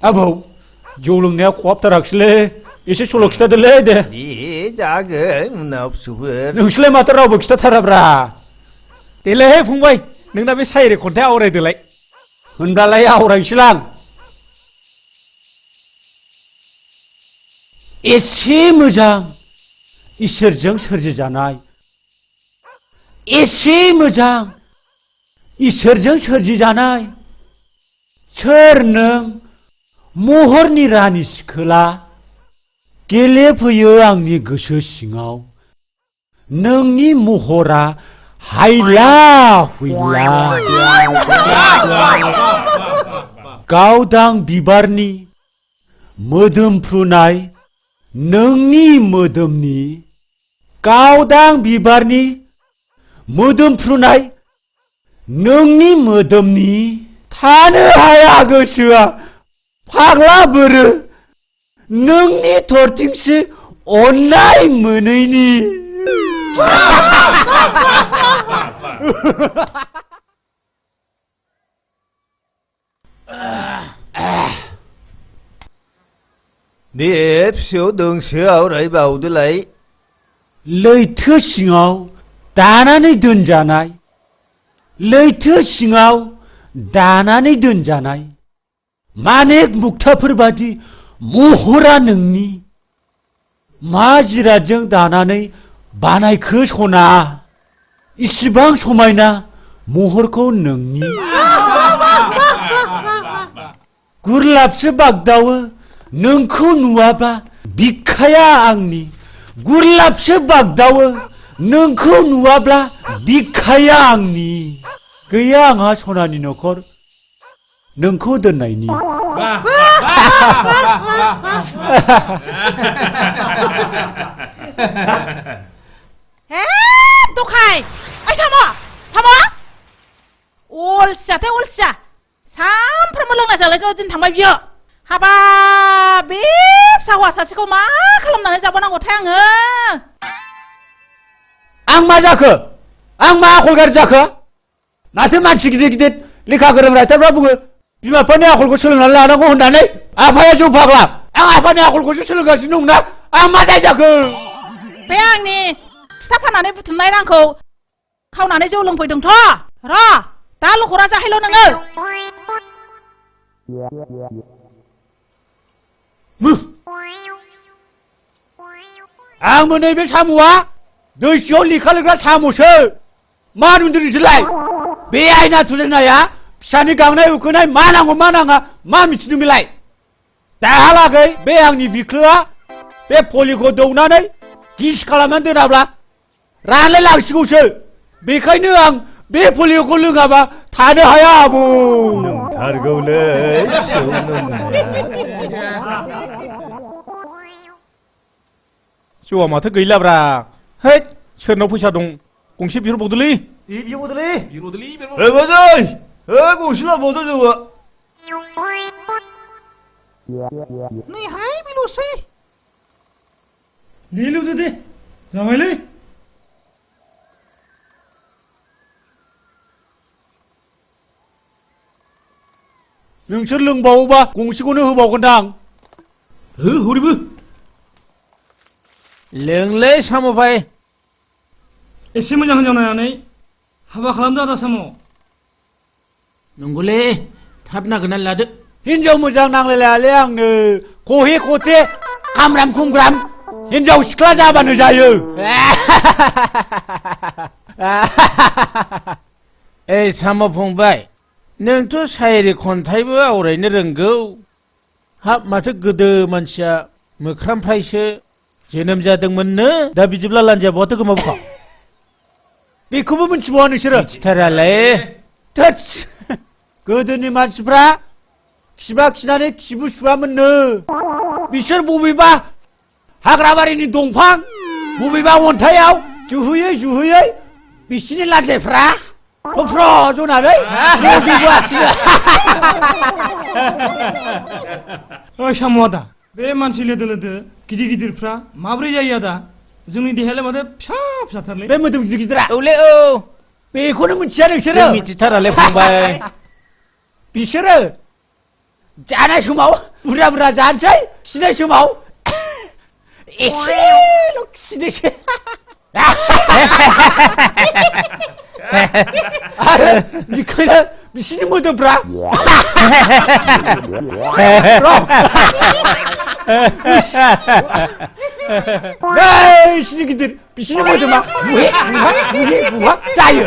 आबौ जौ लोंनाया खहाबथाराखिसैलै एसे सल' खिथादोलै दे दे जागोन उनाव फिसौफोर नोंसोरलाय माथो रावबो खिथाथाराब्रा देलै फंबाय नोंना बे सायरि खन्थाइ आवरायदोलाय होनब्लालाय आवरायनोसैलां एसे मोजां इसोरजों सोरजिजानाय एसे मोजां इसोरजों सोरजिजानाय सोर नों महरनि रानि सिखोला गेलेफैयो आंनि गोसो सिङाव नोंनि महरा हायला हुइला गावदां बिबारनि मोदोमफ्रुनाय नोंनि मोदोमनि गावदां बिबारनि मोदोमफ्रुनाय नोंनि मोदोमनि थानो हाया गोसोआ फाग्ला बोरो नोंनि थरथिंसे अननाय मोनैनि दे फिसौ दोंसो आवरायबावदोलाय लैथो सिङाव दानानै दोनजानाय लैथो सिङाव दानानै दोनजानाय मानेक मुक्ताफोरबादि महरा नोंनि मा जिरादजों दानानै बानायखो सना इसिबां समायना महरखौ नोंनि गुरलाबसो बागदावो नोंखौ नुवाब्ला बिखाया आंनि गुरलाबसो बागदावो नोंखौ नुवाब्ला बिखाया आंनि गैया आंहा सनानि न'खर नोंखौ दोननायनि हे दखाय ओइ साम' अलसियाथाय अलसिया सानफ्रोमबो लोंना जालाय दिन थांबाय बियो हाबा बे फिसा हौवा सासेखौ मा खालामनानै जाबावनांगौथाय आङो आं मा जाखो आं मा आखल गाज्रि जाखो माथो मानसि गिदिर गिदिर लेखा गोरों रायटारफ्रा बुङो बिमा बिफानि आखलखौ सोलोंनानै लानांगौ होननानै आफाया जौ फाग्ला आं आफानि आखलखौसो सोलोंगासिनो दंना आं मा दाय जाखो बे आंनि फिथा फाननानै बुथुमनाय रांखौ खावनानै जौ लोंफैदोंथ' र' दा लखरा जाहैल' नोङो आंबो नैबे साम'आ दै सिङाव लेखा लिरग्रा साम'सो मा नुदों नोंसोरलाय बे आयना थुलायनाया फिसानि गांनाय उखैनाय मा नांगौ मा नाङा मा मिथिदों बेलाय दाहालागै बे आंनि बिख्लोआ बे पलिखौ दौनानै गिस खालामनानै दोनाब्ला रानलाय लांसिगौसो बेखायनो आं बे पलिखौ लोङाबा थानो हाया आबौ नंथारगौलै फिसौ जौआ माथो गैलाब्रा है सोरनाव फैसा दं गंसे बिहरबावदोलै बिहरबावदोलै बाजै गंसे लाबावदो जौआ नैहाय बेल'सै दे लोंदो दे जाबायलै नोंसोर लोंबावोबा गंसेखौनो होबावगोनदां हो हरैबो लोंलै साम'फाय एसे मोजां हिनजाव नायनानै हाबा खालामदो आदा साम' नंगौलै थाब नागिरनानै लादो हिनजाव मोजां नांलायलायालै आंनो खहे खथे खामराम खुमग्राम हिनजाव सिख्ला जाबानो जायो ओइ साम' फंबाय नोंथ' सायरि खन्थाइबो आवरायनो रोंगौ हाब माथो गोदो मानसिया मोख्रामफ्रायसो जोनोम जादोंमोननो दा बिदिब्ला लान्जाया बहाथो गोमाबोखा बेखौबो मिथिबावा नोंसोरो मिथिथारालै थोस गोदोनि मानसिफ्रा खिबा खिनानै खिबु सुवामोननो बिसोर बबेबा हाग्राबारिनि दंफां बबेबा अन्थाइयाव जुहैयै जुहैयै बिसिनि लान्जायफ्रा थफ्र जनानै ओइ साम' आदा बे मानसि लोदो लोदो गिदिर गिदिरफ्रा माब्रै जायो आदा जोंनि देहायालाय माथो फिसा फिसाथारलै बे मोदोम गिदिर गिदिरा औलै औ बेखौनो मिथिया नोंसोरो जों मिथिथारालै फंबाय बिसोरो जानाय समाव बुरजा जानोसै खिनाय समाव एसेल' खिनोसै आरो बिखायनो बिसिनि मोदोमफ्रा बिसिनि गिदिर बिसिनि मोदोमा बुहे बुहा जायो